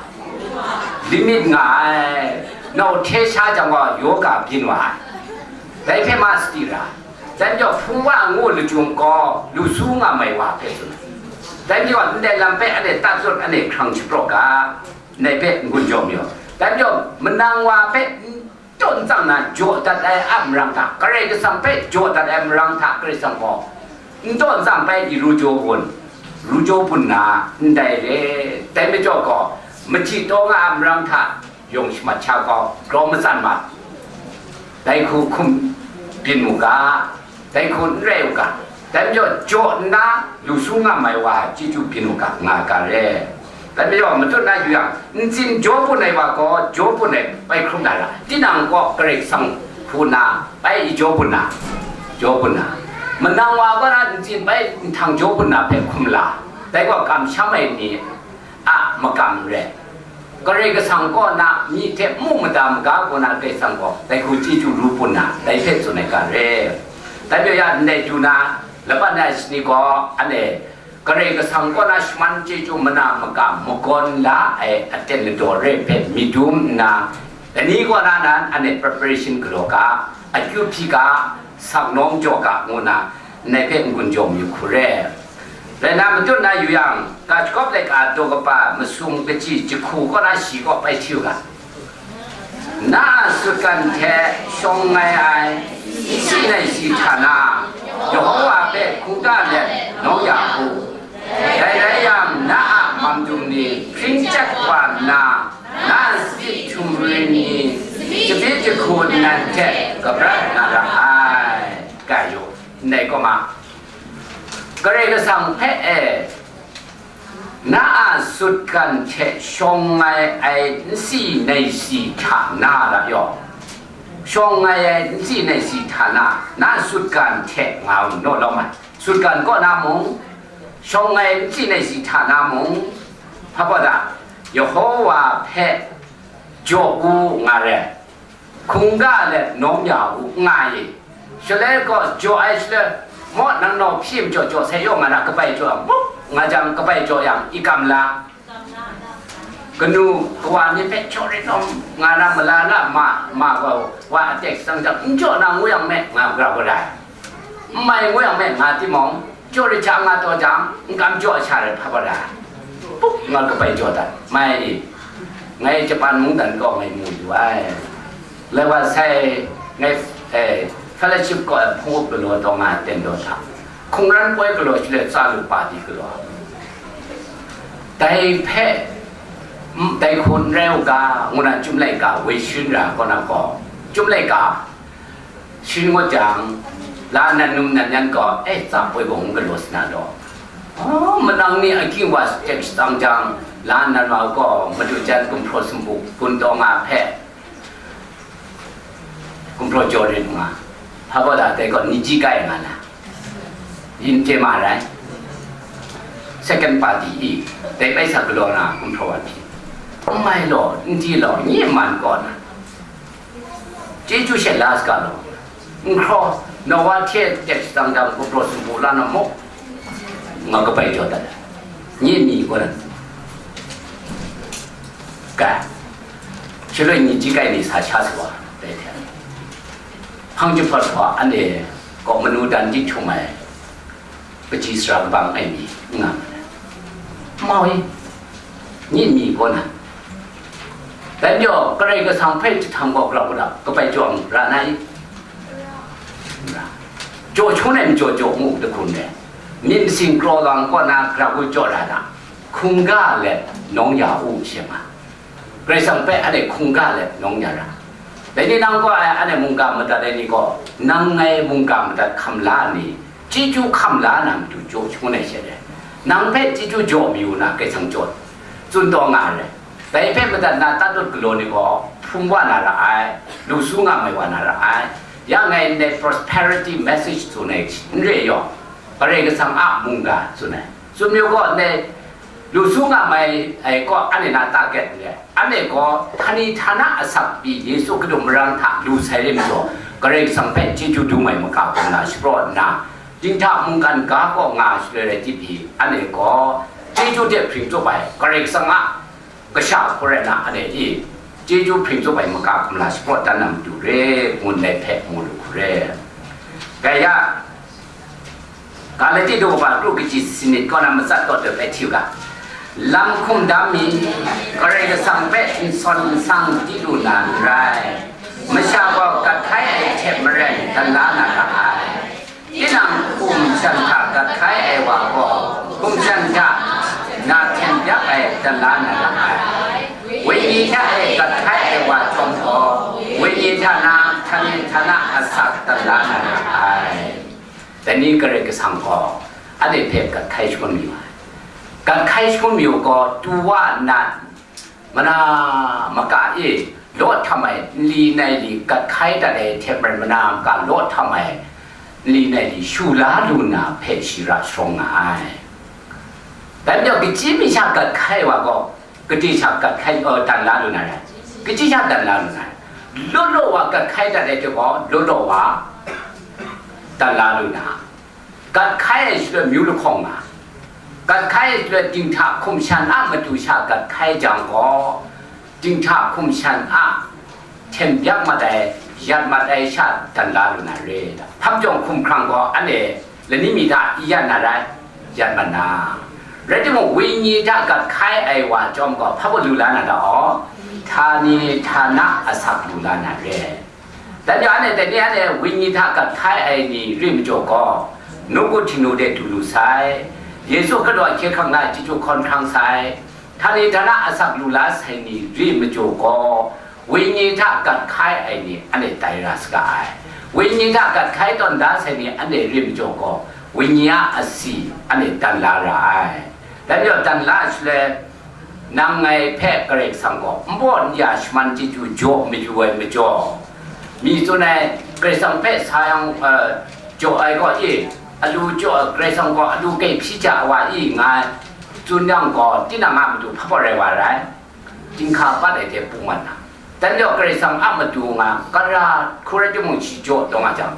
limit nga ai, nau hte sha jang gaw yoga byin wa ai. Dai hpe ma sadi ra. Dai majaw hpung wa ngu lachyum gaw lu su nga mai wa hpe tsun ai. Dai majaw ndai lam hpe anhte tat lut, anhte hkrang shapraw ga, ndai hpe n-gun jaw mayu. Dai majaw manang wa hpe n taw n tsang na jaw dat ai a marang hta, Karai Kasang hpe jaw dat ai marang hta, Karai Kasang gaw n taw n tsang bai i ru jaw bun, ru jaw bun na ndai re. Dai majaw gaw, machyi taw nga a marang hta, yawng shamat sha kau, grau matsan ma, dai hku hkum byin mu ga, dai hku n rai u ga, dai majaw jaw nna lu su nga mai wa chyeju byin u ga, nga ga re. Dai majaw matut na yu yang, ntsin jaw bun ai wa gaw jaw bun ai bai hkrum na ra, tinang gaw Karai Kasang hku na bai i jaw bun na, jaw bun na, manang wa gaw na ntsin bai nhtang jaw bun na hpe hkum la, dai gaw kamsham ai ni a makam n rai. Karai Kasang kaw na myi hte mu mada maga kaw na Karai Kasang gaw dai hku chyeju ru bun na, dai hpe tsun ai ga re. Dai majaw ya ndai du na, laban ai shani gaw, anhte Karai Kasang kaw na shaman chyeju mana maka magawn la ai aten ladaw re hpe myit dum nna, lani kaw na nan anhte preparation galaw ga, akyu hpyi ga, saknawng jaw ga ngu na, ndai hpe n-gun jaw mayu hku re. Rai nna, matut na yu yang, ga shagawp laika daw kaba masum kaji jahku kaw na shi kaw bai hti u ga. Na a sutgan hte shawng ngai ai nsi naisi hta na, Yehova hpe hkungga let nawng ya u. Dai rai yang, na a mamdum ni hpring chyat wa nna, na a sanit htum ring ni, tsabyi jahku nnan hte kabrat na ra ai. Ga yu, ndai kaw ma. Karai Kasang hpe e, na a sutgan hte shawng ngai ai nsi naisi hta na ra yaw, shawng ngai ai nsi naisi hta na, na sutgan hte nga u naw lawm ai. Sutgan kaw na mung, shawng ngai nsi naisi hta na mung, hpa baw da, Yehova hpe jaw u nga re. Hkungga let nawng ya u nga ye. Shaloi gaw jaw ai shaloi, maw, nang nau hpyi majaw jaw sai yaw nga na, kabai jaw yang, muk nga jang, kabai jaw yang, i kam la. Kanu kawa ni hpe jaw rit nawng nga na, mala na ma, ma gaw, wa a tek tsang jang, n jaw na ngu yang me, nga gra gaw rai. N mai ngu yang me, nga timung, jaw rit hta nga taw jang, n kam jaw sha rai hpa baw rai. Puk nga kabai jaw dat, mai i, ngai Japan mungdan kaw ngai mu yu ai. Lai wa sai, ngai, eh, fellowship kaw ai hpung up galaw taw nga ai ten daw hta, hkungran poi galaw shaloi tsa lu pa di galaw. Dai hpe, mm, dai hku n rai u ga, ngu na Chyum laika woi sharin ra kaw na gaw, Chyum laika sharin ngut jang, la nan num nan yan gaw, eh, tsa poi gaw n galaw sa na law. Oh, manang ni aking wa tek shatsang jang, la nan wa gaw, madu jan gumhpraw sumpu, gun taw nga hpe, gumhpraw jaw rit nga. Hpa baw da, dai gaw, ni ji kai nga na. Yin chye ma rai. Second party i, dai bai sa galaw na, gumhpraw wa hpyi. N mai law, n di law, nye man kaw na. Chyeju she la saga law. N hkraw, Nowa hte tek shatsang jang gumhpraw sumpu la na muk. Nga kabai jaw dat ai. Nye mi kaw na. Ga. Shaloi ni ji kai ni sa sha sa wa, dai hte. Hpang jahpawt wa, anhte kaw manu dan di htum ai, kaji sara kabang ai mi, n nga ma ai. Mau i, nye mi kaw na. Dai majaw, Karai Kasang hpe jahtam gaw grau gada, kabai jaw ra na i? N ra. Jaw shangun ai majaw jaw mu, dahkun re. Myit masin kraw lang kaw na grau jaw ra na, hkungga let nawng ya u, she ma. Karai Kasang hpe anhte hkungga let nawng ya ra. Dai ni nang gaw ai anhte mungga madat ai ni gaw, nang ngai mungga madat hkam la ai ni, chyeju hkam la na matu jaw shangun ai she re. Nang hpe chyeju jaw mayu na Karai Kasang jaw tsun taw nga ai re. Dai hpe madat na tat lut galaw ni gaw, hpung wa na ra ai, lu su nga mai wa na ra ai. Ya ngai ndai prosperity message tsun ai n re yaw, Karai Kasang a mungga tsun ai. Tsun mayu gaw, ndai Lu su nga mai ai kaw, anhte na target n re. Anhte gaw htani htana asak pyi Yesu Hkristu marang hta lu sai re majaw, Karai Kasang hpe chyeju dum ai maka hkrum na shapraw nna, dinghta mungkan ga kaw nga shaloi rai timung, anhte gaw chyeju hte hpring tsup ai Karai Kasang a kasha hku rai nna, anhte i chyeju hpring tsup ai maka hkrum na shapraw dan na matu re, ngun dai hpe mu lu hku re. Kaya, Galati daw kaba kru kaji sanit kaw na matsat kaw dawt bai hti u ga. Lam hkum dam mi, Karai Kasang hpe n sawn n sang di lu na n rai. Masha gaw gat hkai ai hte maren dan la na ra ai. Tinang hkum shan hta gat hkai ai wa gaw, hkum shan hta na hten byak ai dan la na ra ai. Wenyi hta e gat hkai ai wa chyawm gaw, wenyi hta na htani htana asak dan la na ra ai. Dai ni Karai Kasang gaw anhte hpe gat hkai shangun mayu ai. Gat hkai shangun mayu gaw, tu wa nna mana maka e law htam ai nli nai li gat hkai dat ai hte maren, mana maka law htam ai nli nai li shu la lu nna hpe shi ra sharawng nga ai. Dai majaw, kachyi mi sha gat hkai wa gaw, kade sha gat hkai, uh, dan la lu na rai? Kachyi sha dan la lu na rai? Law law wa gat hkai dat ai hte gaw, law law wa dan la lu na. Gat hkai ai shaloi myu lahkawng nga, gat hkai ai shaloi dinghta hkum shan a matu sha gat hkai jang gaw, dinghta hkum shan a hten byak mat ai, yat mat ai sha dan la lu na re. Htam jawng hkumhkrang gaw anhte lani mi hta i yat na rai? Yat mat na. Rai timung, wenyi hta gat hkai ai wa chyawm gaw hpa baw lu la na ta aw? Htani htana asak lu la na re. Dai majaw, anhte dai ni anhte wenyi hta gat hkai ai ni re majaw gaw, nawku Htingnu de du lu sai, Yesu Hkristu a hkye hkrang na chyeju hkawn hkrang sai, htani htana asak lu la sai ni re majaw gaw, wenyi hta gat hkai ai ni anhte tai ra saga ai. Wenyi hta gat hkai tawn da sai ni anhte re majaw gaw, wenyi a asi anhte dan la ra ai. Dai majaw, dan la ai shaloi, nang ngai hpe Karai Kasang gaw n baw n ya shaman chyeju jaw mayu ai majaw, mi tsun ai, Karai Kasang hpe sa yang, uh, jaw ai gaw i, alu jaw, Karai Kasang gaw alu kai hpyi ja wa i, nga tsun yang gaw, tinang a matu hpa baw rai wa rai? Chyinghka pat ai hte pung mat na. Dan jaw Karai Kasang a matu nga, kara hku rai timung, shi jaw taw nga jang,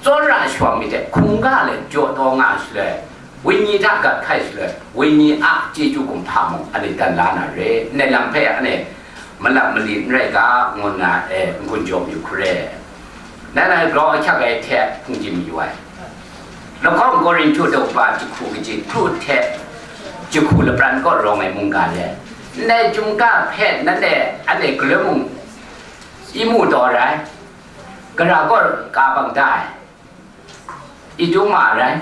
tsawra ai shawa mi hte hkungga let jaw taw nga shaloi, wenyi hta gat hkai shaloi, wenyi a chyeju kumhpa mung anhte dan la na re, ndai lam hpe anhte malap mali n rai ga, ngu nna, e, n-gun jaw mayu hku re. Ngai ngai grau ahkyak ai hte hpungdim mayu ai. Lahkawng Korinhtu daw kaba jahku kaji hkru hte jahku lapran kaw rawng ai mungga le, ndai chyum ga hpe nanhte anhte galoi mung i mu taw rai, gara kaw ka bang da ai, i dum ma rai.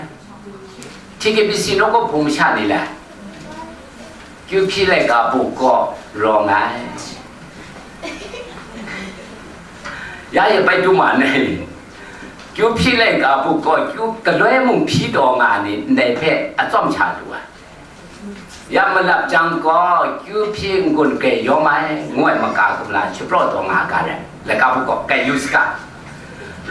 T K B C nawku hpung masha ni le, kyu hpyi laika buk kaw rawng ai. Ya e bai dum ma nai. Kyu hpyi laika buk gaw kyu galoi mung hpyi taw nga ni ndai hpe atsawm sha lu ai. Ya malap jang gaw kyu hpyi n-gun grai yawm ai, ngu ai maka kumla shapraw taw nga ga rai. Laika buk gaw grai yu saga.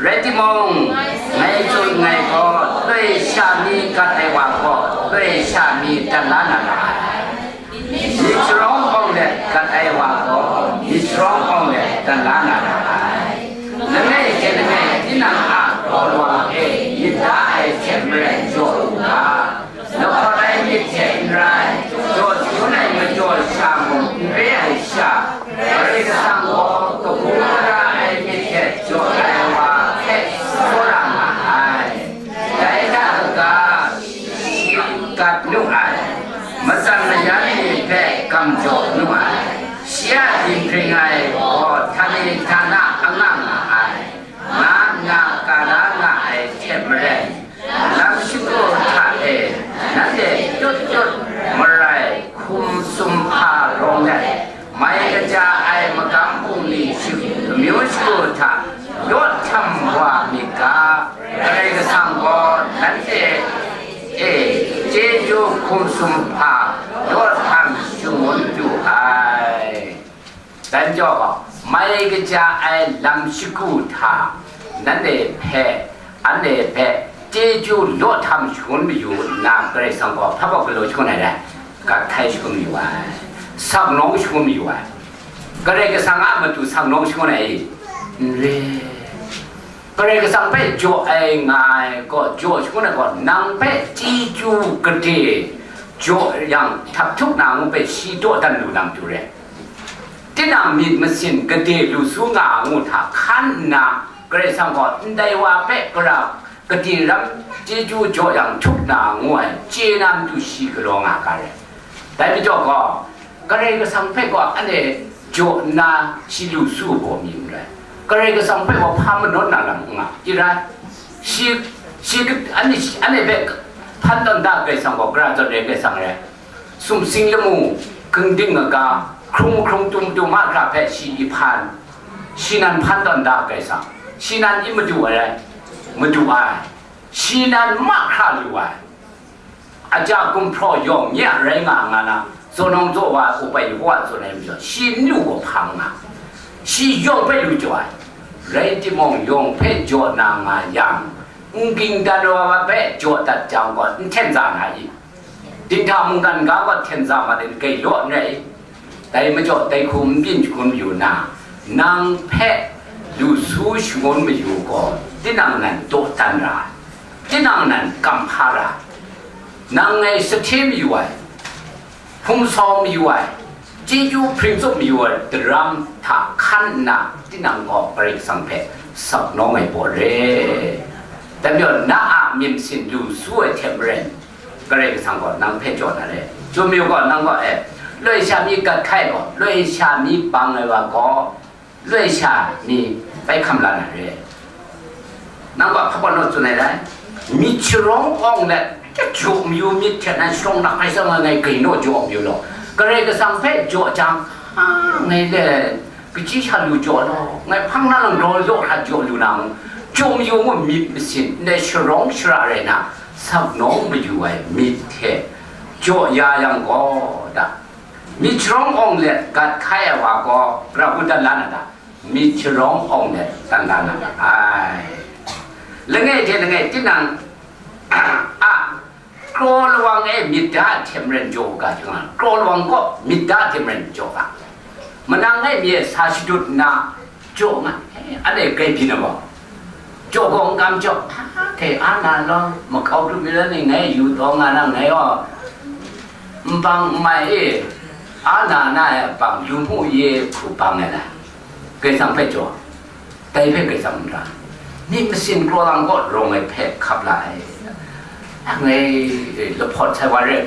Rai timung, ngai tsun nngai gaw, loi sha mi gat ai wa gaw, loi sha mi dan la na ra ai. Myit sharawng bawng let gat ai wa gaw, myit sharawng bawng let dan la na ra ai. Langai hte langai tinang a gaw lawang e myit da ai hte maren jaw u ga, lahkawt ai myit hte n rai, jaw shangun ai majaw sha mung n re ai sha, Karai Kasang gaw kabu gara ai myit hte jaw ai wa hpe tsawra nga ai. Dai hta kaga, shi gat nu ai, matsan mayan ni hpe gam jaw nu ai, shi a dinghpring ai gaw htani htana anga nga ai, nga nna ka la nga ai hte maren, lam shagu hta e nanhte tut tut marai hkum sumhpa rawng let, mai kaja ai magam bungli shi-, amyu shagu hta lawt htam wa myit ga, Karai Kasang gaw nanhte e chyeju hkum sumhpa lawt htam shangun du ai. Dai majaw gaw, mai kaja ai lam shagu hta nanhte hpe, anhte hpe chyeju lawt htam shangun mayu nna, Karai Kasang gaw hpa gaw galaw shangun ai rai. Gat hkai shangun mayu ai, saknawng shangun mayu ai. Karai Kasang a matu saknawng shangun ai, n re. Karai Kasang hpe jaw ai nga ai gaw, jaw shangun ai gaw, nang hpe chyeju gade jaw yang, htap htuk na ngu hpe shi dawdan lu na matu re. Tinang myit masin gade lu su nga ai ngu hta hkan nna, Karai Kasang gaw ndai wa hpe gara gade ram chyeju jaw yang htuk na ngu ai chye na matu shi galaw nga ga re. Dai majaw gaw, Karai Kasang hpe gaw anhte jaw nna shi lu su gaw mi n rai. Karai Kasang hpe gaw hpa manawn na lam n nga, i rai. Shi, shi, anhte, anhte hpe hpan tawn da Karai Kasang gaw, gara zawn re Karai Kasang rai. Sumsing lamu, hkungding aga, hkrung mahkrung tum tum mahkra hpe shi hpan, shi nan hpan tawn da Karai Kasang, shi nan i madu ai rai, madu ai, shi nan mahkra lu ai, aja gumhpraw yawng nye a rai nga nga na, zawn nawng zaw wa ai Upai Yehowa zawn ai majaw, shi n lu gaw hpa nga, shi yawng hpe lu jaw ai, rai timung, yawng hpe jaw na nga yang, n ging dan ai wa hpe jaw dat jang gaw, n hten za na i? Dinghta mungkan ga gaw hten za mat ai, gailaw n rai i? Dai majaw, dai hku n byin shangun mayu na, nang hpe lu su shangun mayu gaw, tinang nan dawdan ra ai, tinang nan kamhpa ra ai, nang ngai sahte mayu ai, hpung sau mayu ai, chyeju hpring tsup mayu ai daram hta hkan nna, tinang gaw Karai Kasang hpe saknawng ai pawt re. Dai majaw, na a myit masin lu su ai hte maren, Karai Kasang gaw nang hpe jaw na re. Chyum yu gaw, nang gaw, e, loi sha mi gat hkai gaw, loi sha mi bang ai wa gaw, loi sha mi bai hkam la na re. Nang gaw hpa gaw naw tsun ai rai. Myit sharawng awng let, jaw mayu myit hte nan sharawng nak ai tsawng ai ngai gai naw jaw mayu law. Karai Kasang hpe jaw jang, a, ngai le, kaji sha lu jaw law, ngai hpang na lang daw law hkra jaw lu na mu. Jaw mayu ngu myit masin, ndai sharawng shara rai na, saknawng mayu ai myit hte jaw ya yang gaw, da, myit sharawng awng let gat hkai ai wa gaw, gara hku dan la na ta? Myit sharawng awng let dan la na ai. Langai hte langai tinang a kraw lawang e myit da hte maren jaw u ga, jang, kraw lawang gaw myit da hte maren jaw ga. Manang e mi e sa shadut nna jaw nga, anhte grai byin ai gaw, jaw gaw n kam jaw, hkrai a na law, makau kru mi rai ni, ngai yu taw nga na, ngai gaw nbang n mai e, a na na e bang, lu mu ye hku bang ai na, Karai Kasang hpe jaw, dai hpe Karai Kasang n ra, myit masin kraw lang kaw rawng ai hpe hkap la ai. Ngai, e, lahpawt sai wa re,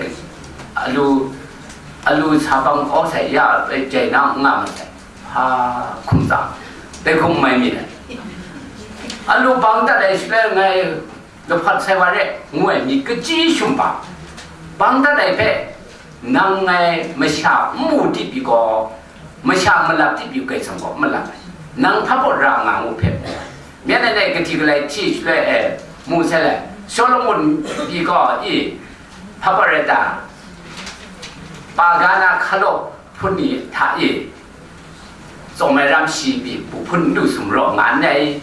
alu, alu sa bang kaw sai ya, e, jai na n nga masai. Hpa hkum tsang, dai hkum mai myit ai. Alu bang dat ai shaloi ngai lahpawt sai wa re, ngu ai myit kaji shumhpa, bang dat ai hpe, nang ngai masha n mu tit pyi gaw, masha malap tit pyi Karai Kasang gaw malap ai. Nang hpa pawt ra nga ngu hpe mu ai. Myen ai dai kahti galai hti shaloi e, mu sai lai, Solomon pyi gaw i, hpa pawt rai ta? Pa ga na hkalaw hpun ni hta e, tsawm ai ram shi pyi, bu hpun n lu sumraw nga n ai,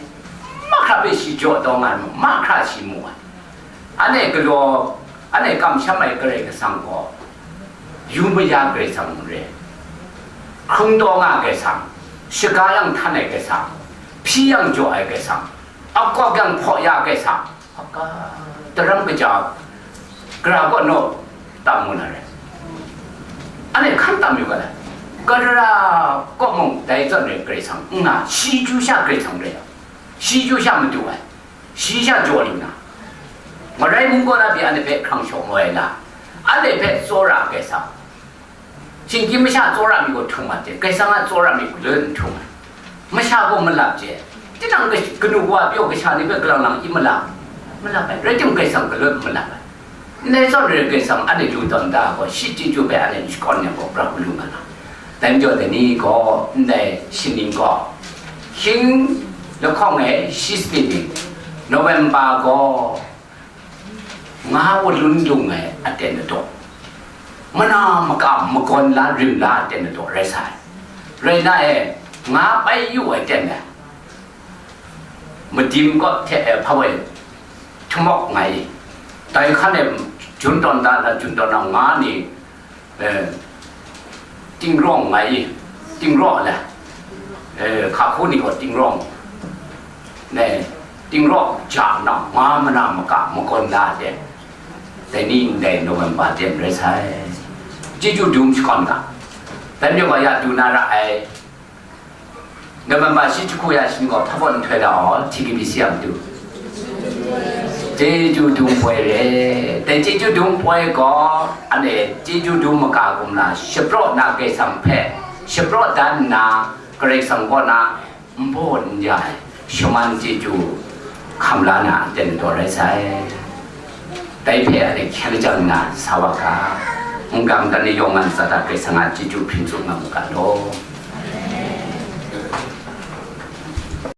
mahkra hpe shi jaw taw nga ai, mahkra shi mu ai. Anhte galaw, anhte kamsham ai Karai Kasang gaw, yu maya Karai Kasang n re, hkrung taw nga ai Karai Kasang, shaga yang htan ai Karai Kasang, hpyi yang jaw ai Karai Kasang, akawk yang hpaw ya ai Karai Kasang, daram kaja, gara kaw naw tam mu na rai. Anhte hkan tam yu ga ai. Gara kaw mung dai zawn re Karai Kasang n nga, shi chyu sha Karai Kasang re ai, shi chyu sha madu ai, shi sha jaw lu na, marai mung kaw na pyi anhte hpe hkrang shaw maw ai la, anhte hpe tsawra ai Karai Kasang, shinggyim masha tsawra mi gaw htum mat de, Karai Kasang a tsawra mi galut n htum ai. Masha gaw malap je, tinang ka-, kanu wa pyaw kasha ni hpe galang lang i malap, malap ai, rai timung Karai Kasang galut malap ai. Ndai zawn re Karai Kasang anhte lu tawn da gaw, shi chyeju hpe anhte n shakawn yang gaw, pra hku lu nga na. Dai majaw dai ni gaw, ndai shi ning gaw, hkying lahkawng e shi sadi ning, November gaw, nga walun dung ai aten adaw, mana makam magawn la rim la aten adaw rai sa ai. Rai na e, nga bai yu ai ten ai, madim kaw hte e hpa woi htumawk nga i, dai hkan e jun tawn da na, jun tawn na nga ni, Tingrawng ngai i, tingrawng le, hka hku ni gaw tingrawng, ne, tingrawng ja na nga mana maka makawn na de, dai ni ndai November ten rai sai. Chyeju dum shakawn ga, dai majaw ga ya du na ra ai. November shi jahku ya shi ni gaw hpa bawn nhtoi da aw, T K B C a matu. Chyeju dum poi re. Dai chyeju dum poi gaw, anhte chyeju dum maka gum na, shapraw na Karai Kasang hpe, shapraw dan nna, Karai Kasang kaw na, n baw n ya ai, shaman chyeju hkam la na, ten taw rai sai. Dai hpe anhte hkyen lajang nna sa wa ga, mungga mada ni yawng man tsat da Karai Kasang a chyeju hpring tsun nga mu ga law.